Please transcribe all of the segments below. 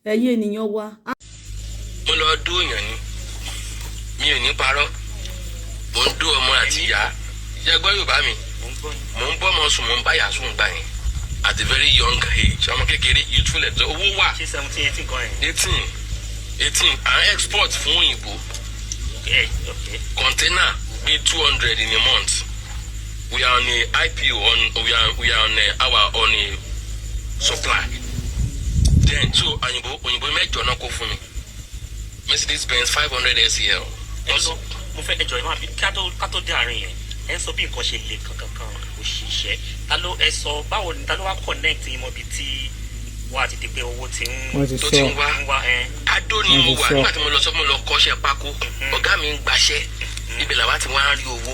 Ẹ̀yin ènìyàn wa. Mo lọ dóòyàn ni, mi ò ní parọ́. Mo ń dó ọmọ àti ìyá ìjẹgbọ́ Yorùbá mi. Mo ń bọ́mọ sùn, mo ń báyà sùn gbà yẹn at a very young age, ọmọ kékeré, youthful ẹ̀, owó wà. Ṣé 17, 18 kan yẹn? 18, 18. À ń export fún òyìnbó. Container bíi 200 in a month. We are on a IPO on we are on a our on a supply then. So òyìnbó mẹ́jọ náà kó fún mi, Mercedes Benz 500 SEL. Ẹ lọ, mo fẹ́ ẹjọ́ ẹ máa bí ká tó dé àárín yẹn. Ẹ ń sọ bí nǹkan ṣe le kankankan, òṣìṣẹ́ ta ló ẹ sọ, báwo ni ta ló wá connect yín mọ́ bí tí wọ́n á ti di pé owó ti ń Wọ́n ti tó sọ ti ń wá. Ń wá ẹ. Adó ni mo Wọ́n ti wà sọ. Nígbà tí mo lọ sọ, mo lọ kọ́ṣẹ́ pákó, ọ̀gá mi ń gbaṣẹ́, ibẹ̀ làwa ti wá ń rí owó.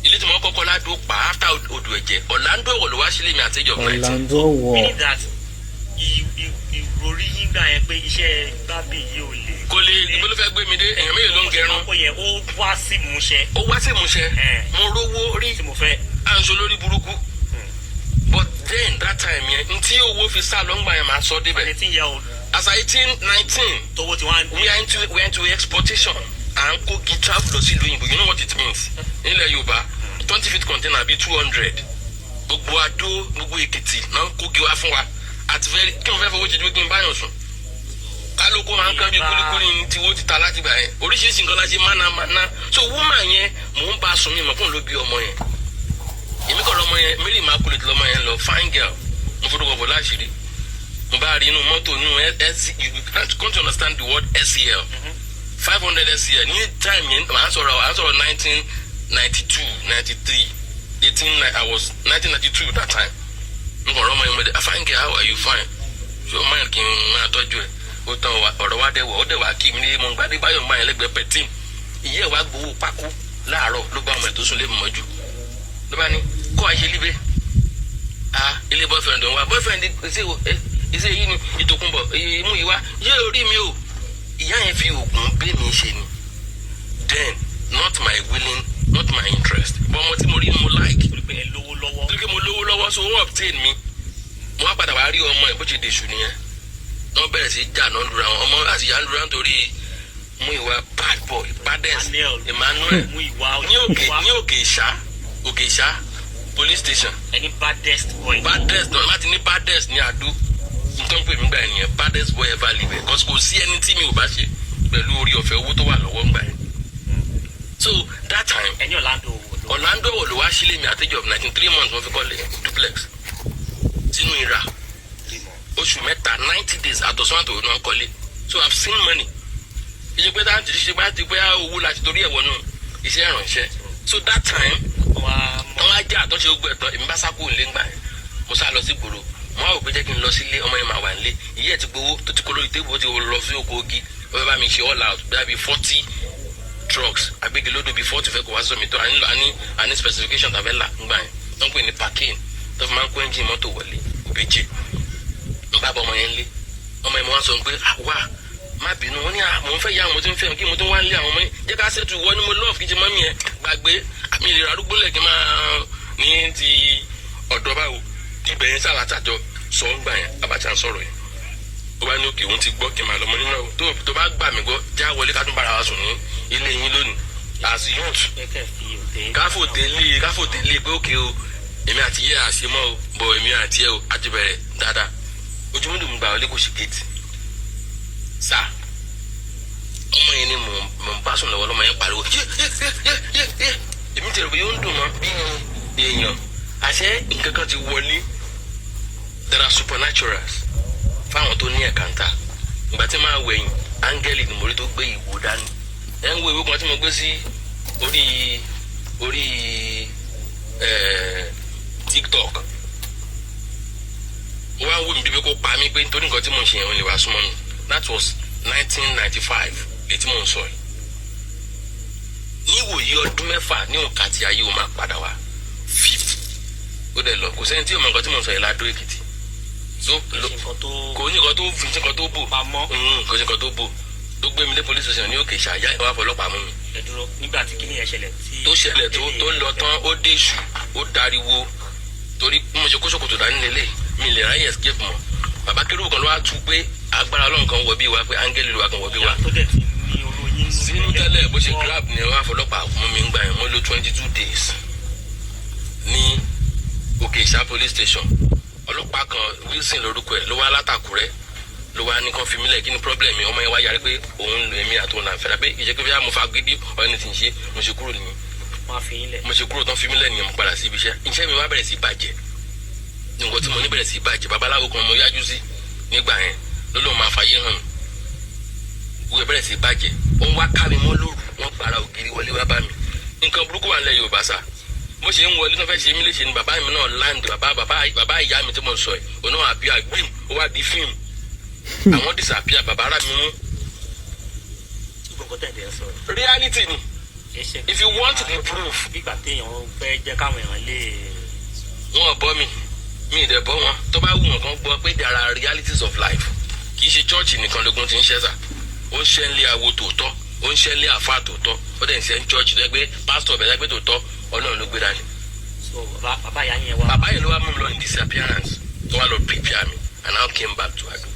Ilé tí mo kọ́kọ́ ládùú pa after odò ẹ̀jẹ̀, Orlando Ọ̀wọ̀ ló wá sílé mi at age of 19. Orlando Ọ̀wọ̀. Meaning that ìròrí yín gbà yẹn pé iṣẹ́ bábì yìí ò lè. Kò lè, ibo ló fẹ́ gbé mi dé? Èèyàn mélòó ló ń gẹrun? Pákó yẹn ó wá sí ìmúṣẹ. Ó wá sí ìmúṣẹ. Mo rówó rí. Tí mo fẹ́. À ń so lórí burúkú, but then that time yẹn, ntí owó fi sá lọ́ngbà yẹn, máa sọ débẹ̀. 18 year old. As at 18, 19. Tówó tí wọ́n á ń We are into exportation. À ń kó gi travel lọ sí ìlú òyìnbó. You know what it means? Nílẹ̀ Yorùbá, 20 feet container bíi 200, gbogbo Adó, gbogbo Èkìtì náà ń kó gi wá fún wa àti fẹ́ kí n fẹ́ fowó ṣe ju kí n báyọ̀ sùn. Kálukú máa ń kán bí kúlíkúlí ní tiwó ti ta láti gbà yẹn. Oríṣiríṣi nǹkan la ṣe mánamáná. So woman yẹn, mò ń bá a sùn, mi mọ̀ fún ló bí ọmọ yẹn. Èmi kọ̀ lọ́mọ yẹn, Mary Immaculate lọ́mọ yẹn lọ, fine girl. Mo forúkọ bọ̀ láṣìírí. Mo bá rí inú mọ́tò, inú S, you can't come to understand the word SEL, 500 SEL ní time yẹn. À ń sọ̀rọ̀ 1992, 93, 18. I was 1992 that time. N kàn rọ́mọ yẹn, mo dé, "Fine girl, how are you?" "Fine." "Ṣé o máa kí n máa tọ́jú ẹ̀?" Ó tán wa, ọ̀rọ̀ wa dẹ̀ wọ̀, ó dẹ̀ wá kí mi ní mo ń gbadé báyọ̀ ń bá yẹn lẹ́gbẹ̀ẹ́ pẹ̀tìm. Ìyá ẹ̀ wá gbowó pákó láàárọ̀, ló bá ọmọ ẹ̀ tó sùn lé mi mọ́jú, ló bá ní kó àìṣe líbe, ah, ilé boyfriend òun wa, boyfriend ṣe ṣe yìí ni ìtòkùnbọ̀ mú yìí wá yé orí mi o. Ìyá yẹn fi oògùn bẹ́ mi ṣe ni then, not my willing, not my interest, but ọmọ tí mo rí ni mo like. Torí pé ẹ lówó lọ́wọ́. Torí pé mo lówó lọ́wọ́, so wọ́n obtain mi. Mo wá padà wá rí ọmọ ẹ̀, bó ṣe dèṣù nìyẹn. Wọ́n bẹ̀rẹ̀ sí jà náà, lura wọn, ọmọ àti ìyá ń lura nítorí Múyìwá, bad boy, baddest. Emmanuel. Emmanuel. Mú ìwà. Ní òkè, ní òkè ìṣá, òkè ìṣá police station. Ẹni baddest boy. Baddest náà láti ní baddest ní Adó, nǹkan pè mí gbà yẹn nìyẹn, baddest boy ever live, cause kò sí ẹni tí mi ò bá ṣe pẹ̀lú orí ọ̀fẹ́ owó tó wà lọ́wọ́ ńgbà yẹn. So that time, Ẹni Orlando wò ló. Orlando wò ló wá sílé mi at age of 19. 3 months mo fi kọ́lé duplex sínú ìrà, oṣù 3, 90 days, àtọ̀sán àtòwò náà kọ́lé. So I have seen money. Ìṣe pé táwọn ti ṣe bá ti pé owó láti torí ẹ̀ wọnú iṣẹ́ ìrànṣẹ́. So that time, Wọ́n á mọ̀. Àwọn ajá àtọ́ṣe gbogbo ẹ̀tọ́, èmi bá sá kúrò nílé ńgbà yẹn. Mo sá lọ sí gbòòrò. Mo wá wò pé jẹ́ kí n lọ sílé, ọmọ yẹn máa wà nílé. Ìyá ẹ̀ ti gbowó tó ti kó lórí table, ó ti lọ sí oko ogi. Ó fẹ́ bá mi ṣe all out bí i 40 trucks agbégilódò, bíi 40 fẹ́ kó wá sómi tó àní àní àní specification tàbẹ́ là ńgbà yẹn tó ń pè ní parking, tó fi máa ń kó engine mọ́tò wọlé òbíjì. Ń bá bọ́ ọmọ yẹn lé, ọmọ yẹn, mo wá sọ pé, "Ah, wá, má bínú." Wọ́n ní, "À, mò ń fẹ́ ya àwọn tí ń fẹ́ kí mo tún wá ń lé àwọn ọmọ yẹn, jẹ́ ká ṣètò ìwọ ni mo love, kí n ṣe mọ́mí yẹn gbàgbé àmì ìlera arúgbó lẹ̀ kí n máa ní ti ọ̀dọ́ báwo." Ibẹ̀ yẹn sàlátàjọ sọ ń gbà yẹn, Abacha ń sọ̀rọ̀ yẹn. Ó bá ní òkè, òun ti gbọ́, kí n máa lọ. Mọ́ nínú tó bá gbà mí gbọ́, já wọlé, ká tún bára wa sùn ní ilé yín lónìí as youth. Pé kẹ́ fi òde. Káfò tẹ́lẹ̀ pé òkè o, èmi àti yẹ àṣemọ́ o, bọ̀ èmi àti ẹ o, a ti bẹ̀rẹ̀ dáadáa. Ojúmọ́dún mi gbà wọlé, kò sí géètì sá. Ọmọ yẹn ni mò ń bá sùn lọ́wọ́. Lọ́mọ yẹn pariwo, "Yé yé yé yé yé yé!" Èmi tẹ̀lé pé yóò ń dùn mọ́ bí èèyàn, àṣẹ nǹkan kan ti wọlé. There are supernaturals fáwọn tó ní ẹ̀kántà. Ìgbà tí máa wẹ̀yìn, áńgẹ́lì ni mo rí tó gbé ìwò dání. Ẹ̀ ń wo ìwé kan tí mo gbé sí orí TikTok. Ó wá ń wò mí bíbí kó pa mí pé nítorí nǹkan tí mò ń ṣe yẹn, ò lè wá súnmọ́ mi. That was 1995 létí mò ń sọ yìí. Níwòyí ọdún 6 ní òǹkà tí ayé o máa padà wá fifth, ó dẹ̀ lọ. Kò sẹ́ni tí yóò mọ nǹkan tí mò ń sọ yìí ládó Èkìtì. So Kò sí nǹkan tó kò ní nǹkan tó fi nǹkan tó bò pamọ́. Kò sí nǹkan tó bò tó gbé mi dé police station ní òkè ìṣàyà, ìwà fọlọ́pàá mú mi. Ẹ dúró, nígbà tí kíní yẹn ṣẹlẹ̀ tí. Tó ṣẹlẹ̀, tó lọ tán, ó dé èṣù, ó dariwo, torí bí mo ṣe kó ṣòkòtò dání lélẹ̀, mi lè ráyè escape mọ́. Bàbá kérúbù kan ló wá tú pé agbára Ọlọ́run kan wọ bí wa, pé áńgẹ́lì Olúwa kan wọ bí wa. Ìyá tó dẹ̀ ti ní oró yín nínú Sínú tẹ́lẹ̀, bó ṣe grab ni wọ́n á fọlọ́pàá mú mi ń gbà yẹn. Mo lò 22 days ní Òkè Ìṣá police station. Ọlọ́pàá kan, Wilson lórúkọ ẹ̀, ló wá látàkùrẹ́, ló wá ní kàn fi mí lẹ̀. Kí ni problem mi? Ọmọ yẹn wá yarí pé òun lò èmi àti òun là ń fẹ́ra, pé ìjẹ́ pé bí mo fa gidi ọ̀rẹ́ ti ń ṣe. Mo ṣe kúrò ní Wọ́n á fi yín lẹ̀. Mo ṣe kúrò tán, fi mí lẹ̀ nìyẹn. Mo padà sí ibi iṣẹ́. Iṣẹ́ mi wá bẹ̀rẹ̀ sí bàjẹ́. Nǹkan tí mo ní bẹ̀rẹ̀ sí bàjẹ́. Babaláwo kan mo yájú sí nígbà yẹn ló lóun máa fàyè hàn mí. Gbogbo ẹ̀ bẹ̀rẹ̀ sí bàjẹ́. Wọ́n wá ká mi mọ́ lóru, wọ́n gbàrà ògiri wọlé wá bá mi. Nǹkan burúkú wà nílẹ̀ Yorùbá sá. Bó ṣe ń wọlé tó fẹ́ ṣe mí léṣe ni bàbá mi náà land. Bàbá ìyá mi tí mo sọ ẹ̀, òun náà àbí àgbìm, ó wá di fíìmù, àwọn disappear. Bàbá ara mi mú. Gbogbo nǹkan tẹ̀ ẹ̀ sọ. Reality ni. Kì í ṣe. If you want the proof. Bí ìgbà téèyàn fẹ́ jẹ́ káwọn èèyàn lè. Wọn ò bọ́ mi, mi ì dẹ̀ bọ́ wọn. Tó bá wù wọn kàn gbọ́ pé there are realities of life. Kì í ṣe church nìkan lógun ti ń ṣẹ́ sà. Ó ń ṣe ń lé awo tòótọ́, ó ń ṣe ń lé àfa tòótọ́, ó dẹ̀ ń ṣe ń church tó yẹ pé pásítọ̀ bẹ̀rẹ̀ pé tòótọ́ Ọlọ́run ló gbé dání. So bàbá ìyá yẹn wá. Bàbá yẹn ló wá mú mi lọ in disappearance, tó wá lọ prepare mi, and now came back to Ado.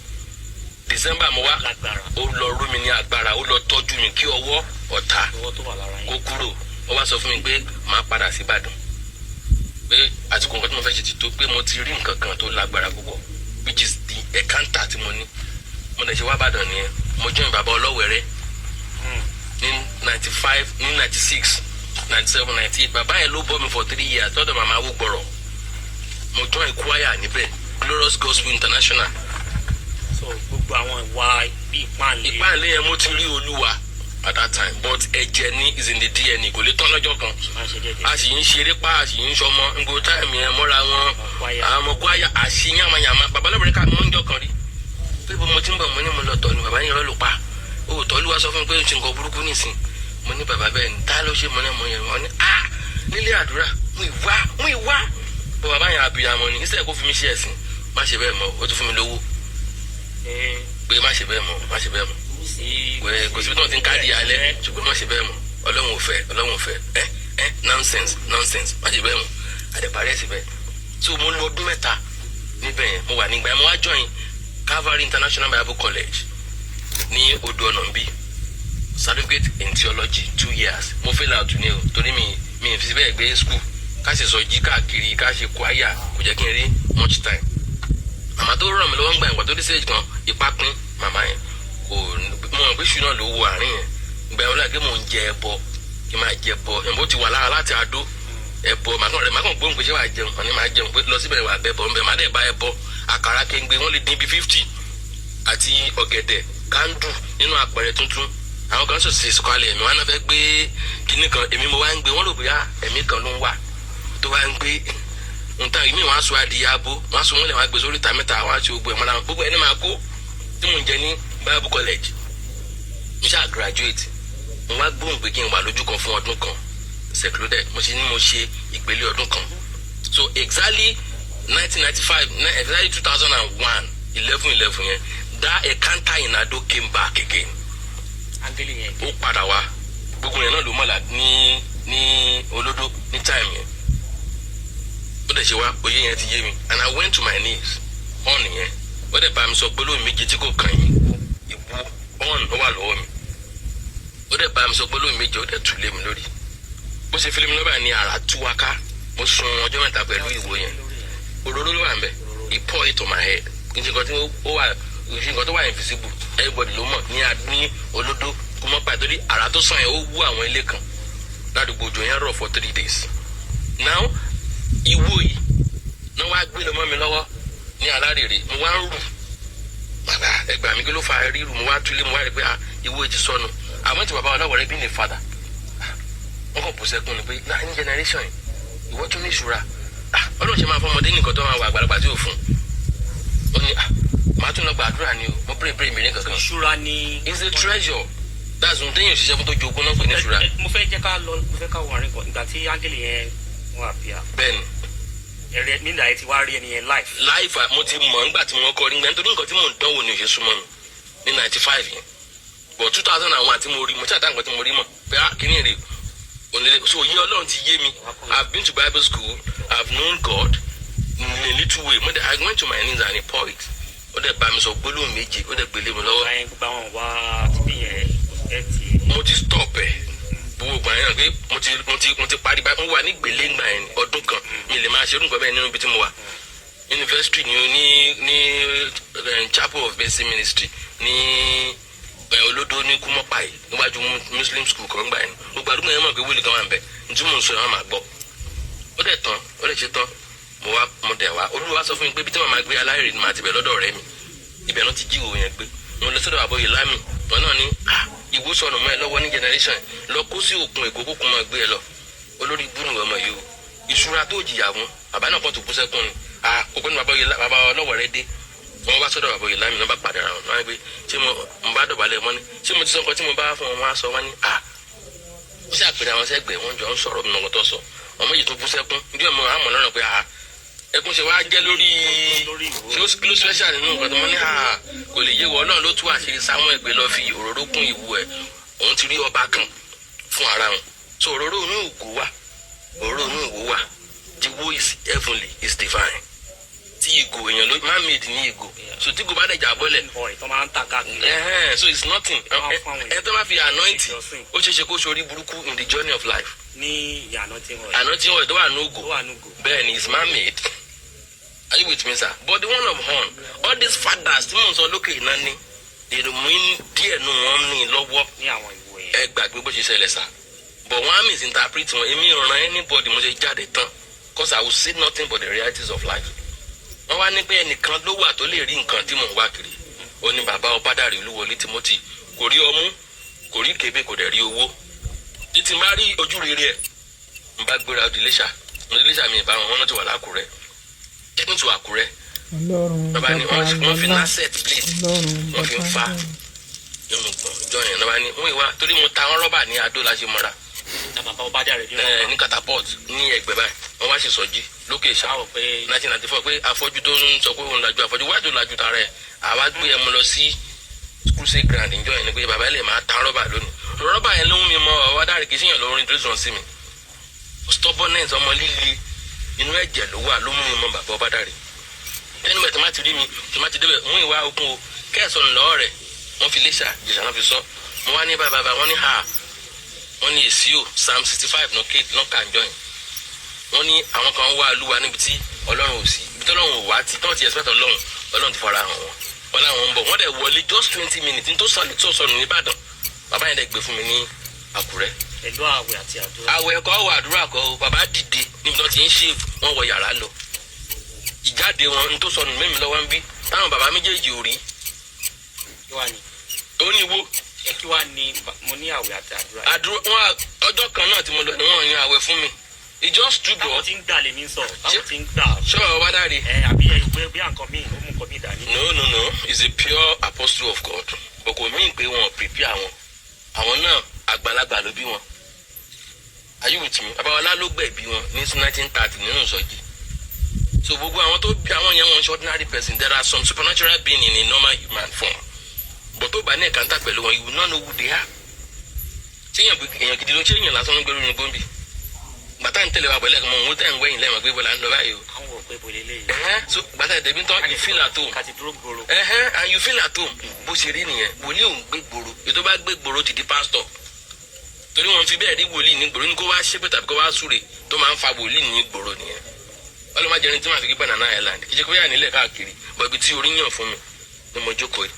December mo wá. Lágbára. Ó lọ rú mi ní agbára, ó lọ tọ́jú mi kí ọwọ́ ọ̀tá owó tó wà lára kó yín. kúrò. Ó wá sọ fún mi pé màá padà sí Ìbàdàn, pé àsìkò nǹkan tí mo fẹ́ ṣe ti tó, pé mo ti rí nǹkan kan tó lágbára púpọ̀, which is the encounter tí mo ní. Mo dẹ̀ ṣe wá Ìbàdàn nìyẹn. Mo join bàbá ọlọ́wẹ̀rẹ́ ní 95, ní 96, 97, 98. Bàbá yẹn ló bọ́ mi for 3 years lọ́dọ̀ màmá Awúgbọ̀rọ̀. Mo join choir níbẹ̀, Glorious Gospel International. So gbogbo àwọn ìwà bíi ìpáǹlé. Ìpáǹlé yẹn, mo ti rí Olúwa at that time, but ẹ̀jẹ̀ ní is in the DNA, kò lè tán lọ́jọ́ kan. Máa ń ṣe déédéé. A sì ń ṣeré pa, a sì ń sọmọ ngbó time yẹn mọ́ra wọn. Choir. Àwọn ọmọ choir àṣì yàmàyàmà. Bàbá lọ́bẹ̀rẹ̀ ká mọ́ ń jọ kan rí pé bó mo ti ń bọ̀, mo ní mo lọ tọ̀ ni. Bàbá yẹn rọ́ ló pa òótọ́. Olúwa sọ fún mi pé o ti nǹkan burúkú nísìn. Mo ní bàbá bẹ́ẹ̀ ni, tá ló ṣe? Mo ní mo yẹn. Wọ́n ní a nílé àdúrà mú ìwá mú ìwá bó. Bàbá yẹn àbíyamọ ni. Instead kó fi mí ṣe ẹ̀sìn, má ṣe bẹ́ẹ̀ mọ́, ó tún fún mi lówó pé má ṣe bẹ́ẹ̀ mọ́, má ṣe bẹ́ẹ̀ mọ́. Sí. Kò síbi tí wọ́n ti ń káàdì alẹ́, ṣùgbọ́n má ṣe bẹ́ẹ̀ mọ́, Ọlọ́run ò fẹ́, Ọlọ́run ò fẹ́. Ẹ ẹ nonsense, nonsense, má ṣe bẹ́ẹ̀ mọ́. Àdèparí ẹ̀ síbẹ̀. So mo lọ ọdún 3 níbẹ̀ yẹn. Mo wà nígbà yẹn, mo wá join Calvary International Bible College ní Odò Ọ̀nà nbí, certificate in theology, 2 years. Mo fail out ní o, torí mi fi bẹ́ẹ̀ gbé school, ká sì sọ jí káàkiri, ká ṣe choir, kò jẹ́ kí n rí much time. Màmá tó ràn mí lọ́wọ́ ń gbà ìgbà tó dé stage kan, ipá pín màmá yẹn. Kò mo mọ̀ pé ṣù náà ló wo àárín yẹn. Ìgbà yẹn wọ́n láti mò ń jẹ ẹbọ, kí n máa jẹ ẹbọ. Ẹbọ ti wà lára láti Adó. Ẹbọ màá kàn rẹ, màá kàn gbóhùn pé ṣé wàá jẹun? Wọ́n ní máa jẹun, pé lọ síbẹ̀ wà bẹ́ẹ̀ bọ̀ ń bẹ̀. Má dẹ̀ bá ẹbọ àkàrà kéńgbé, wọ́n lè dín bíi 50 àti ọ̀gẹ̀dẹ̀ kándù nínú àpẹẹrẹ tuntun. Àwọn kan sọ sí sọ̀kalẹ̀ ẹ̀mí wọn náà fẹ́ gbé kinní kan, èmi mo wá ń gbé. Wọ́n rò bóyá ẹ̀mí kan ló ń wà tó wá ń gbé nǹkan ìmí. Wọn á sọ adìyẹ abo, wọn á sọ wọn lè wọn á gbé sórí ìta mẹ́ta, wọn á ṣe gbogbo ẹ̀ mọ́ra wọn. Gbogbo ẹni máa kó tí mò ń jẹ ní Bible college. Mo ṣáà graduate. Mo wá gbóhùn pé kí n wà lójú kan fún ọdún kan, secluded. Mo ṣe ní mo ṣe ìpele ọdún kan. So exactly 1995, exactly 2001, 11/11 yẹn, that encounter in Ado came back again. Áńgẹ́lì yẹn. Ó padà wá. Gbogbo yẹn náà ló mọ̀lá ní Olódó ní time yẹn. Ó dẹ̀ ṣe wá, oyé yẹn ti yé mi, and I went to my knees on yẹn. Ó dẹ̀ bá mi sọ gbólóhùn méje tí kò kàn yín. Ìbú on ó wà lọ́wọ́ mi. Ó dẹ̀ bá mi sọ gbólóhùn méje, ó dẹ̀ tú lé mi lórí. Bó ṣe fi lé mi lọ́wọ́ ní àrà tú wa ká. Mo sun ọjọ́ 3 pẹ̀lú ìwo yẹn. Òróró ló wà ń bẹ̀. He pour it on my head. Kì í ṣe nǹkan tí ó wà, kì í ṣe nǹkan tó wà invisible. Everybody ló mọ̀ ní Olódó. Kó mọ́ pàtó torí àrà tó sàn yẹn, ó wú àwọn ilé kan ládùúgbò. Òjò yẹn rọ̀ for 3 days. Now ìwo yìí náà wá gbé lọ mọ́ mi lọ́wọ́ ní alárèrè. Mo wá ń rù, bàbá ẹgbàá mi, kí ló fa ríru? Mo wá túlé, mo wá rí pé ah, ìwo yìí ti sọnù. Àwọn tí bàbá ọlọ́wọ́ rẹ bí ní father, wọ́n kàn bù sẹ́kùn ni pé ní generation yìí, ìwọ tún ní ìṣúra. Ah, Ọlọ́run ṣe máa fọmọdé nìkan tó máa wà àgbàlagbà tí ò fún un. Ó ní ah, màá tún lọ gbàdúrà ni o. Mo pray, pray, mi ní kankan. Ìṣúra ni. It's a treasure. That's ohun téèyàn ṣiṣẹ́ fún tó jogún náà pè ní ìṣúra. Mo fẹ́ jẹ́ ká lọ, mo fẹ́ ká wọ àárín kan. Ìgbà tí áńgẹ́lì yẹn wọ́n àpìyà. Bẹ́ẹ̀ni. Ẹ̀rẹ́ nígbà yẹn ti wá rí ẹni yẹn live. Live, mo ti mọ̀ nígbà tí mo kọ́ nígbà, nítorí nǹkan tí mò ń dánwò ní òṣè súnmọ́ mi ní 95 yẹn, but 2001 tí mo rí, mo ṣáà dá nǹkan tí mo rí mọ̀ pé ah, kíní rè onílé. So yé Ọlọ́run ti yé mi. I've been to Bible school, I've known God in a little way. Mo dẹ̀, I went to my knees and he poured it. Ó dẹ̀ bá mi sọ gbólóhùn méje, ó dẹ̀ gbélé mi lọ́wọ́. Báyẹn gbogbo àwọn wá tibí yẹn ẹ ti. Mo ti stop ẹ gbogbo ìgbà yẹn pé mo ti parí báyìí. Mo wà ní gbèlè ńgbà yẹn ní ọdún kan, mi lè máa ṣe irú nǹkan bẹ́ẹ̀ nínú ibi tí mo wà yunifásitì ní Chapel of Mercy Ministry ní Olódó ní Kúmọ́páì, níwájú Muslim school kan gbà yẹn. Gbogbo àdúgbò yẹn mọ̀ pé wíìlì kan wà ń bẹ̀ ní tí mò ń sọ yẹn, wọ́n máa gbọ́. Ó dẹ̀ tán, ó dẹ̀ ṣe tán, mo wá, mo dẹ̀ wá. Olúwa sọ fún mi pé ibi tí màá máa gbé aláìrè ni màá ti bẹ̀ lọ́dọ̀ ọ̀rẹ́ mi. Ibẹ̀ náà ti jí ìwò yẹn gbé. Mo lọ sọ́dọ̀ àbọ̀yè lámì wọn náà ní, "Ah, ìwó sọnù mọ́ ẹ lọ́wọ́ ní generation lọ kó sí òkun Èkó, kókun máa gbé ẹ lọ. Olórí ibú ni ọmọ yìí o, ìṣúra tó jìyà fún." Bàbá náà kàn tó kú sẹ́kùn ni. Ah, òpin bàbá yìí, bàbá ọlọ́wọ̀ rẹ dé. Wọn wá sọ́dọ̀ bàbá yìí lámì náà, bá padà ra wọn. Wọn á gbé ṣé mo mo bá dọ̀bálẹ̀ wọn ni, ṣé mo ti sọ nǹkan tí mo bá fún wọn? Wọn á sọ wọn ní, ah, ó sì àpèrè àwọn sẹ́gbẹ̀ẹ́ wọn jọ ń sọ̀rọ̀ mi nǹkan tó sọ. Ọmọ yìí tó bú sẹ́kún bí ọmọ àmọ̀ lọ́nà pé, ah, ẹkún ṣe wá jẹ́ lórí lórí ìwò. Ṣé ó ló special nínú nǹkan tó mọ́ ní? Ah, kò lè yé wọ náà ló tú àṣírí Samuel gbé lọ fi òróró kún ìwú ẹ̀. Òun ti rí ọba kan fún ara wọn. So òróró inú ògo wà, òróró inú ìwò wà. The wo is heavenly, is divine. Tí ìgò èèyàn ló man made ní ìgò, so tí ìgò bá dẹ̀ jà bọ́lẹ̀ Oil tó máa ń tà káàkiri. So it's nothing. Wọ́n fún àwọn Ẹ tó bá fi anoint ìjọsìn. Ó ṣeé ṣe kó ṣorí burúkú in the journey of life. Ní ìyànà tí wọ́n Anointing oil tó wà ní ògò tó wà núgò. Bẹ́ẹ̀ ni, is man made. Are you with me, sir? But the one of horn, all these fathers tí mò ń sọ lókè iná ní èrò mú díẹ̀ nù wọ́n ní lọ́wọ́. Ní àwọn ìwò yẹn. Ẹ gbàgbé bó ṣe ṣẹlẹ̀ sà, but wọ́n á misinterpret wọn. Èmi ò ràn anybody. Mo ṣe jáde tán, 'cause I will say nothing but the realities of life. Wọ́n wá ní pé ẹnìkan ló wà tó lè rí nǹkan tí mò ń wá kiri. Ó ní bàbá Ọbádàrí Olúwọlé Timothy. Kò rí ọmú, kò rí kébé, kò dẹ̀ rí owó títí má rí ojú rere ẹ̀. N bá gbéra ó di Iléṣà. Mo di Iléṣà, mi ìbá wọn. Wọn náà ti wà lákùrẹ́, getting to Àkúrẹ́, Ọlọ́run bàbá ni bàbá wọ́n fi lọ́lá lancet blade Ọlọ́run wọ́n fi ń bàbá fa lọ́lá. irùngbọ̀n jọ yẹn. Lọ́ba ní mú ìwà torí mo ta wọn rọ́bà ní Adó la ṣe mọ́ra. Ta bàbá Ọbádàrẹ ní Ẹ ní catapult ní ẹgbẹ́ báyìí, wọ́n wá sì sọjí lókè ṣá Báwo pé 1994 pé afọ́jú tó ń sọ pé òun lajú, afọ́jú wájú tó lajú tara ẹ̀. Àwa gbé ẹmu lọ sí crusade ground níjọ́ yẹn ni pé bàbá ẹ̀ lè máa ta rọ́bà lónìí. Rọ́bà yẹn ló ń mi mọ Ọbádàrẹ, kì í ṣèyàn lórin tó sàn sí mi. Stubbornness, ọmọ líle inú ẹ̀jẹ̀ ló wà, ló mú mi mọ bàbá Ọbádàrẹ. Ẹnu bẹ̀ tó má ti rí mi, tó má ti débẹ̀, mú ìwà okun o kẹ́sàn-án lọ́ọ́ rẹ̀. Wọ́n fi Iléṣà Ìjẹ̀ṣà náà fi sọ. Mo wá ní bàbá bàbá, wọ́n ní ha, wọ́n ní èsì o. Psalm 65 náà ké náà kà ń jọ yẹn. Wọ́n ní àwọn kan wá Olúwa níbi tí Ọlọ́run ò sí, ibi tí Ọlọ́run ò wá tí tọ́wọ́n ti expect Ọlọ́run, Ọlọ́run ti fara hàn wọ́n. Wọ́n láwọn ń bọ̀, wọ́n dẹ̀ wọlé just 20 minutes ní tó sọ tó sọnù nìbàdàn. Bàbá yẹn dẹ̀ gbé fún mi ní Àkúrẹ́. Pẹ̀lú àwẹ̀ àti àdúrà. Àwẹ̀ ẹ̀kọ́ wọ, àdúrà kọ́ o. Bàbá dìde níbi tí wọ́n ti ń ṣe, wọ́n wọ yàrá lọ. Ìjáde wọn ní tó sọnù mímí lọ́wọ́ ń bí táwọn bàbá méjèèjì ò rí. Kí wàá ní Ó ní wo. Ẹ kí wàá ní mo ní àwẹ̀ àti àdúrà. Àdúrà wọn, ọjọ́ kan náà tí mo lọ ni wọ́n yan àwẹ̀ fún mi. It just stood Táwọn up. ti ń gbà lèmi ń sọ, táwọn ti ń gbà. Ṣé bàbá wa dáre? Ẹ àbí ẹ ìwé bí nǹkan míì, ó mú nǹkan míì dání. No, no, no, he's a pure apostle of God, but kò mean pé wọn prepare wọn. Àwọn náà àgbàlagbà ló bí wọn. Are you with me? Babalọlá ló gbẹ̀bí wọn ní 1930 nínú ìsọjí. So gbogbo àwọn tó bí àwọn yẹn, wọn ṣe ordinary person. There are some supernatural being in a normal human form, but tó bá ní encounter pẹ̀lú wọn, you will not know who they are. Ṣé èèyàn gidi ló ṣé èèyàn lásán ló ń gbẹrú ní gbòǹbì gbàtà ń tẹ̀lé wa pẹ̀lú ẹ̀kọ́ mọ̀ òun tẹ̀ ń wẹ̀yìn lẹ́mọ̀ pé bọ́lá ń lọ báyìí o. Àwọn wò pé bolè lè. Ẹ̀hẹ́n, so gbàtà ìdẹ̀bí tán, you feel at home. Ká ti dúró gbòòrò. Ẹ̀hẹ́n, and you feel at home. Bó ṣe rí nìyẹn. Wòlíì ò ń gbé gbòòrò. Ètò bá gbé gbòòrò ti di pásítọ̀, torí wọn fi bẹ́ẹ̀ rí wòlíì ní gbòòrò ní kó wá ṣépè tàbí kó wá súre. Tó máa ń fa wòlíì ní gbòòrò nìyẹn. Ọlọ́mọdéjẹrin tí màá fi gbé Banana Island, kì í ṣe kó yà nílẹ̀ káàkiri bọ̀. Ibi tí orí yàn fún mi ni mo jókòó yìí.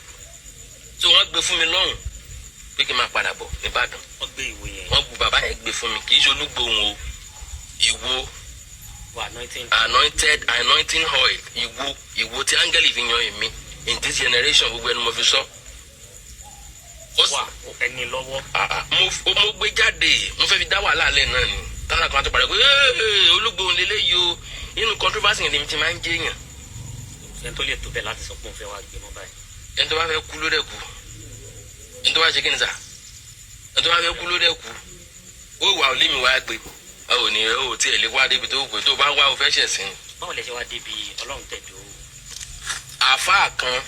So wọ́n gbé fún mi lọ́hùn pé kí n máa padà bọ̀ nìbàdàn. Wọ́n gbé ìwé yẹn. Wọ́n bu bàbá yẹn gbé fún mi. Kì í ṣe olúgbòhùn o, ìwo. Wà anointing. Anointed, anointing oil, ìwo, ìwo tí áńgẹ́lì fi yan èmi in this generation. Gbogbo ẹnu mo fi sọ. Wà ẹni lọ́wọ́. Ah, ah, mo gbé jáde, mo fẹ́ fi dá wàhálà lẹ̀ náà ni. Táwọn kan tó padà pé, "Ee, olúgbòhùn lélẹ́yìí o." Inú controversy yẹn lèmi ti máa ń jẹ́yàn. Ẹni tó lè tó bẹ́ẹ̀ láti sọ pé òun fẹ́ wá gbé mọ́ báyìí. Ẹni tó bá fẹ́ kú ló dẹ̀ kú. Ẹni tó bá ṣe kí ni sà, ẹni tó bá fẹ́ kú ló dẹ̀ kú. Ó wà ó lémi wá gbé ọ ò ní ó tiẹ̀ lè wá débi tó pé tó bá wá o fẹ́ ṣẹ̀sìn. Báwo lẹ ṣe wá débi Ọlọ́run tẹ̀dó? Àáfàá kan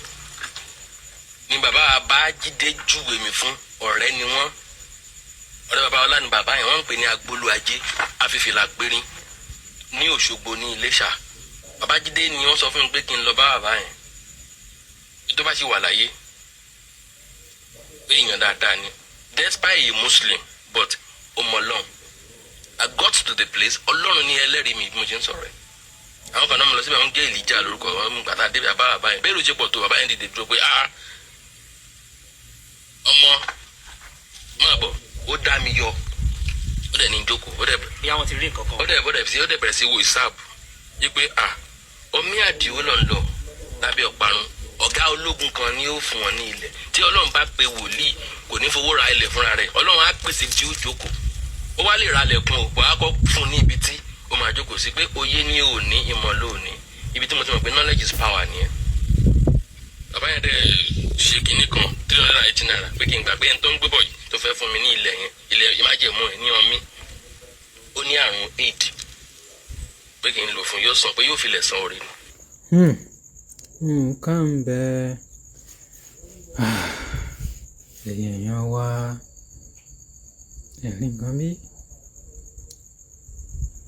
ni bàbá Babájídé júwe mi fún. Ọ̀rẹ́ ni wọ́n, ọ̀rẹ́ bàbá ọlá ni bàbá yẹn. Wọ́n ń pè ní Agbolú Ajé Afífìlà Pérín ní Òṣogbo ní Iléṣà. Babájídé ni wọ́n sọ fún mi pé kí n lọ bá bàbá yẹn. Tó bá sì wà láyé, pé èèyàn dáadáa ni, despite a Muslim, but ó mọ Ọlọ́run. I got to the place, Ọlọ́run ní ẹlẹ́rìí mi bí mo ṣe ń sọ̀rọ̀ ẹ̀. Àwọn kan náà mo lọ síbi, àwọn gé Èlíjà lórúkọ wọn mú gbàtà débi àbá bàbá yẹn. Bẹ́ẹ̀ ló ṣe pọ̀ tó, bàbá yẹn dìde dúró pé, "Ah, ọmọ, máa bọ̀." Ó dá mi yọ, ó dẹ̀ ní jókòó, ó dẹ̀ Bí àwọn ti rí nǹkan kan. Ó dẹ̀ bẹ̀rẹ̀ sí wo ìsáàbù yí pé, "Ah, omi àdìo lọ ń lọ lábẹ́ ọ̀parun. Ọ̀gá ológun kan ni ó fún wọn ní ilẹ̀." Tí Ọlọ́run bá pe wòlíì, kò ní fowó ra ilẹ̀ fúnra rẹ̀. Ọlọ́run á pèsè tí ó jókòó. Ó wá lè ra ilẹ̀kùn òpó akọ́ fún ní ibi tí ó máa jókòó sí, pé oyé ní òní, ìmọ̀ lóòní. Ibi tí mo ti mọ̀ pé knowledge is power nìyẹn. Bàbá yẹn dẹ̀ ṣe kinní kan, ₦380, pé kí n gbà pé ẹni tó ń gbé bọ̀ yìí tó fẹ́ fún mi ní ilẹ̀ yẹn, ilẹ̀ ìmájẹ̀mú ẹ̀ ní ọmí, ó ní àrùn aid, pé kí n lò fún, yóò sàn, pé yóò filẹ̀ san orí ni. Nǹkan ń bẹ. Ẹ̀yin èèyàn wa, ẹ̀rí nǹkan bí.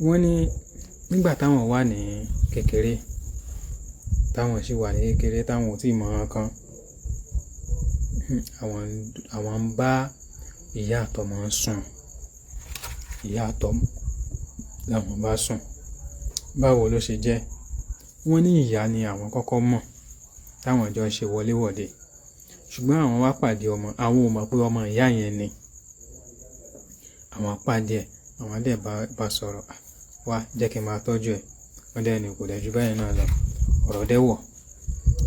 Wọ́n ní nígbà táwọn wà ní kékeré, táwọn sì wà ní kékeré, táwọn ò tí ì mọ̀ nǹkan, àwọn ń bá ìyá àtọmọ sùn. Ìyá àtọmọ làwọn bá sùn. Báwo ló ṣe jẹ́? Wọ́n ní ìyá ni àwọn kọ́kọ́ mọ̀ táwọn jọ ń ṣe wọléwọ̀de. Ṣùgbọ́n àwọn wá pàdé ọmọ, àwọn ò mọ̀ pé ọmọ ìyá yẹn ni. Àwọn pàdé ẹ̀, àwọn dẹ̀ bá sọ̀rọ̀, "Wá, jẹ́ kí n máa tọ́jú ẹ." Wọ́n dẹ̀ ní kò dẹ̀ ju bẹ́ẹ̀ náà lọ. Ọ̀rọ̀ dẹ̀ wọ̀.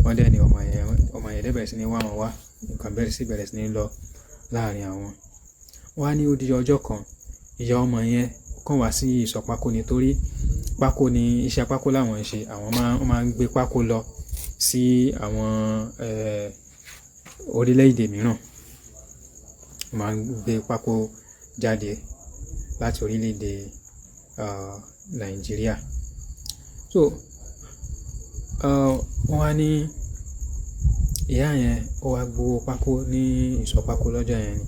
Wọ́n dẹ̀ ní ọmọ yẹn dẹ̀ bẹ̀rẹ̀ sí ní wá wọn wá. Nǹkan bẹ̀rẹ̀ sí ní lọ láàrin àwọn. Wọ́n á ní ó di ọjọ́ kan, ìyá ọmọ yẹn kàn wá sí ìsọ̀ pákó ni, torí pákó ni iṣẹ́ pákó làwọn ń ṣe. Àwọn máa ń gbé pákó lọ sí àwọn orílẹ̀-èdè mìíràn. Wọ́n máa ń gbé pákó jáde láti orílẹ̀-èdè Nàìjíríà. So, wọ́n wá ní ìyá yẹn ó wá gbowó pákó ní ìsọ̀ pákó lọ́jọ́ yẹn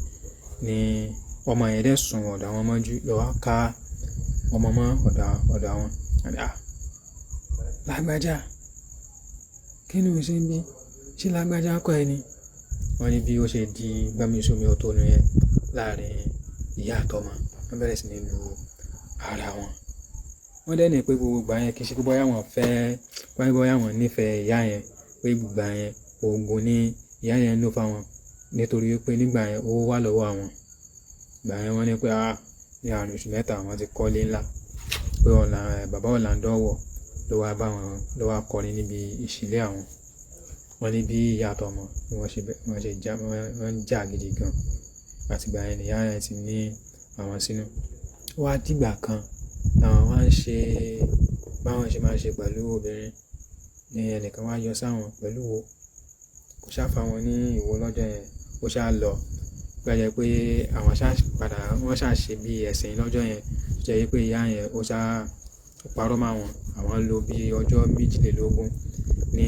ni ọmọ yẹn dẹ̀ sùn ọ̀dọ̀ àwọn mọ́jú lọ wá ká ọmọ mọ́ ọ̀dọ̀ àwọn. "Ah, lágbájá, kí ni o ṣe ń bí? Ṣé lágbájá kọ́ ẹ ni?" Wọ́n ní bí ó ṣe di gbọ́nmi-sí-omi ò tó nìyẹn láàrin ìyá àtọmọ. Wọ́n bẹ̀rẹ̀ sí ní lu ara wọn. Wọ́n dẹ̀ ní pé gbogbo ìgbà yẹn, kì í ṣe pé bóyá wọ́n fẹ́, pé bóyá wọ́n nífẹ̀ẹ́ ìyá yẹn, pé ìgbà yẹn òògùn ni ìyá yẹn ń lò fún wọn, nítorí pé nígbà yẹn owó wà lọ́wọ́ àwọn. Ìgbà yẹn wọ́n ní pé, ah, ní àárín oṣù 3 àwọn ti kọ́lé ńlá. Pé ọ̀la bàbá Orlando Owoh ló wá bá wọn, ló wá kọrin níbi ìṣílé àwọn. Wọ́n ní bí ìyá àtọmọ bí wọ́n ṣe jà, wọ́n ń jà gidi gan. Àti ìgbà yẹn ni ìyá yẹn ti ní àwọn sínú. Ó wá dìgbà kan làwọn wá ń ṣe báwọn ṣe máa ń ṣe pẹ̀lú obìnrin, ní ẹnìkan wá yọ sáwọn pẹ̀lú wo. Kò sá fà wọ́n ní ìwo lọ́jọ́ yẹn, ó sá lọ. Bó jẹ́ pé àwọn sá padà, wọ́n sá ṣe bí ẹ̀sìn lọ́jọ́ yẹn. Tó jẹ́ wípé ìyá yẹn ó sá parọ́ mọ́ àwọn. Àwọn lò bí ọjọ́ 22 ní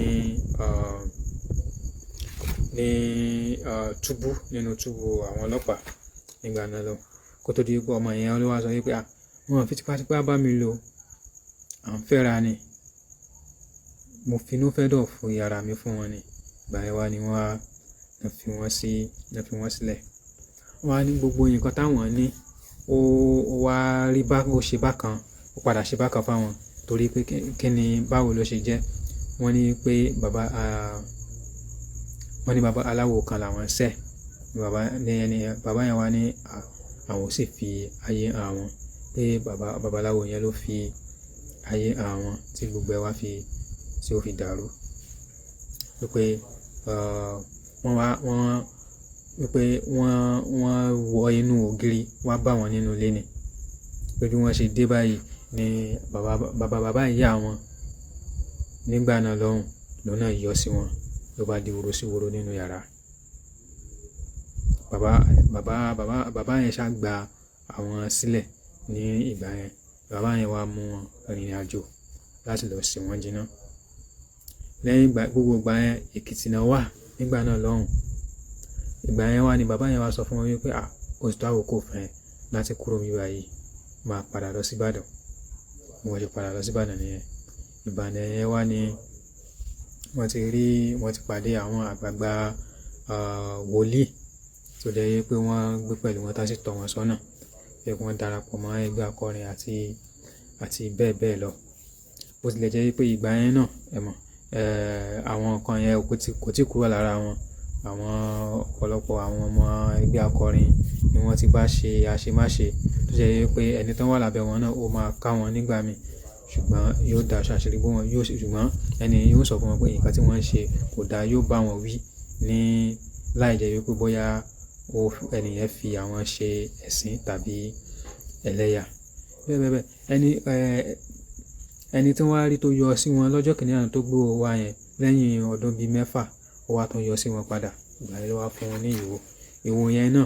túbú, nínú túbú àwọn ọlọ́pàá nígbà náà lọ. Kó tó di wípé ọmọ yẹn ló wá sọ wípé, "Ah, wọ́n fi tipátipá bá mi lò, à ń fẹ́ra ni. Mo finú fẹ́ dọ̀ fún ara mi fún wọn ni." Ìgbà yẹn wá ni wọ́n á fi wọ́n sí, wọ́n fi wọ́n sílẹ̀. Wọ́n á ní gbogbo nǹkan táwọn ní ó wá rí bá, ó ṣe bákan, ó padà ṣe bákan fún àwọn, torí pé kí ni, báwo ló ṣe jẹ́. Wọ́n ní pé bàbá, wọ́n ní bàbá aláwo kan làwọn ṣẹ̀. Bàbá ní ẹni, bàbá yẹn wá ní àwọn sì fi ayé hàn àwọn, pé babaláwo yẹn ló fi ayé hàn àwọn tí gbogbo ẹ wá fi, tí ó fi dàrú. Wípé, wọ́n wá, wọ́n, wípé wọ́n wọ inú ògiri wá bá wọn nínú ilé ni. Pé bí wọ́n ṣe dé báyìí ni bàbá bàbá ìyá wọn nígbà náà lọ́hùn, lòun náà yọ sí wọn, ló bá di woro sí woro nínú yàrá. Bàbá yẹn ṣá gba àwọn sílẹ̀ ní ìgbà yẹn. Bàbá yẹn wá mú wọn rìnrìn àjò láti lọ sìn wọ́n jíná. Lẹ́yìn ìgbà, gbogbo ìgbà yẹn Èkìtì náà wà nígbà náà lọ́hùn. Ìgbà yẹn wá ni bàbá yẹn wá sọ fún wọn wípé, "Ah, ó ti tó àkókò fún ẹ láti kúrò níbí báyìí, máa padà lọ sí Ìbàdàn." Bí wọ́n ṣe padà lọ sí Ìbàdàn nìyẹn. Ìbàdàn yẹn wá ní Wọ́n ti rí, wọ́n ti pàdé àwọn àgbààgbà wòlíì tó jẹ́ pé wọ́n gbé pẹ̀lú wọn tá sì tọ́ wọn sọ́nà, pé wọ́n darapọ̀ mọ́ ẹgbẹ́ akọrin àti bẹ́ẹ̀ bẹ́ẹ̀ lọ. Bó tilẹ̀ jẹ́ pé ìgbà yẹn náà, ẹ mọ̀, àwọn nǹkan yẹn kò tí kúrò lára wọn. Àwọn ọ̀pọ̀lọpọ̀ àwọn ọmọ ẹgbẹ́ akọrin ni wọ́n ti bá ṣe àṣemáṣe tó jẹ́ pé ẹni tó wà lábẹ́ wọn náà ó máa ká wọn nígbà míì, ṣùgbọ́n yóò da aṣọ àṣírí bò wọ́n, yóò ṣe, ṣùgbọ́n ẹni yóò sọ fún wọn pé nǹkan tí wọ́n ń ṣe kò dáa, yóò bá wọn wí ní láì jẹ́ wípé bóyá ẹni yẹn fi àwọn ṣe ẹ̀sín tàbí ẹlẹ́yà. Bẹ́ẹ̀ bẹ́ẹ̀ bẹ́ẹ̀. Ẹni tí wọ́n á rí tó yọ sí wọn lọ́jọ́ kìíní àná tó gbé owó wá yẹn lẹ́yìn ọdún bíi 6, ó wá tún yọ sí wọn padà. Ìgbà yẹn ló wá fún wọn ní ìwo. Ìwo yẹn náà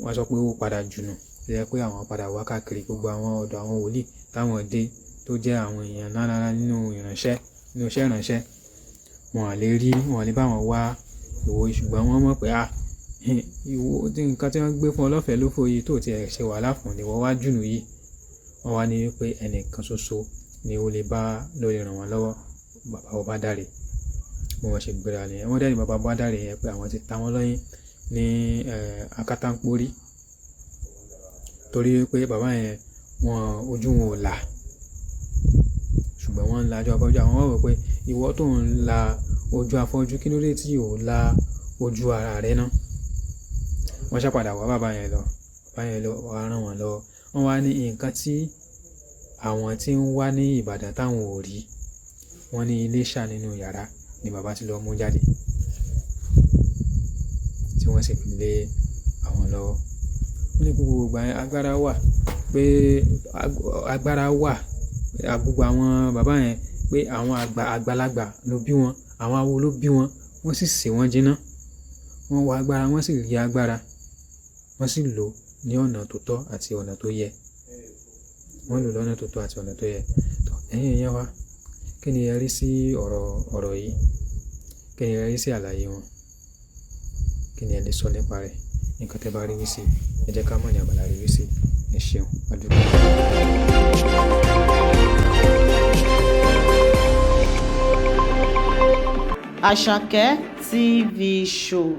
wọ́n sọ pé ó padà jùnù. Tó jẹ́ pé àwọn padà wá káàkiri gbogbo àwọn ọ̀dọ̀ àwọn wòlíì táwọn dé tó jẹ́ àwọn èèyàn ńlá ńlá nínú ìránṣẹ́, nínú iṣẹ́ ìránṣẹ́. Wọn à lè rí, wọn à lè bá wọn wá ìwo, ṣùgbọ́n wọ́n mọ̀ pé ìwo tí nǹkan tí wọ́n gbé fún ọ lọ́fẹ̀ẹ́ ló fò yìí tó ti ẹ̀ ṣe wàhálà fún ni wọ́n wá jùnù yìí. Wọ́n wá ní wípé ẹnìkan ṣoṣo ni ó lè bá, ló lè ràn wọ́n lọ́wọ́, bàbá Ọbádáre. Bí wọ́n ṣe gbéra nìyẹn. Wọ́n dẹ̀ ní bàbá Ọbádáre yẹn pé àwọn ti ta wọ́n lọ́yún ní Akátánpórí, torí pé bàbá yẹn wọn ojú wọn ò là, ṣùgbọ́n wọ́n ń la ojú afọ́jú. Àwọn wọ́n rò pé ìwọ tó ń la ojú afọ́jú, kí ló dé tí ò la ojú ara rẹ náà? Wọ́n ṣàpàdà wá bàbá yẹn lọ, bàbá yẹn lọ wá rán wọn lọ. Wọ́n wá ní nǹkan tí àwọn tí ń wá ní Ìbàdàn táwọn ò rí, wọ́n ní Iléṣà nínú yàrá ni bàbá ti lọ mú jáde, tí wọ́n sì fi lé àwọn lọ́wọ́. Wọ́n ní gbogbo ìgbà yẹn agbára wà, pé agbára wà, gbogbo àwọn bàbá yẹn pé àwọn àgbàlagbà ló bí wọn, àwọn awo ló bí wọn, wọ́n sì sè wọ́n jiná. Wọ́n wá agbára, wọ́n sì rí agbára, wọ́n sì lò ní ọ̀nà tó tọ́ àti ọ̀nà tó yẹ. Wọ́n lò lọ́nà tó tọ́ àti ọ̀nà tó yẹ. Tọ́ ẹ̀yin èèyàn wa, kí ni ẹ rí sí ọ̀rọ̀ yìí? Kí ni ẹ rí sí àlàyé wọn? Kí ni ẹ lè sọ nípa rẹ̀? Nǹkan tí ẹ bá rí wí sí, ẹ jẹ́ ká mọ̀ ní abala rí wí sí. Ẹ ṣeun, a dúpẹ́. Àṣàkẹ́ TV Show.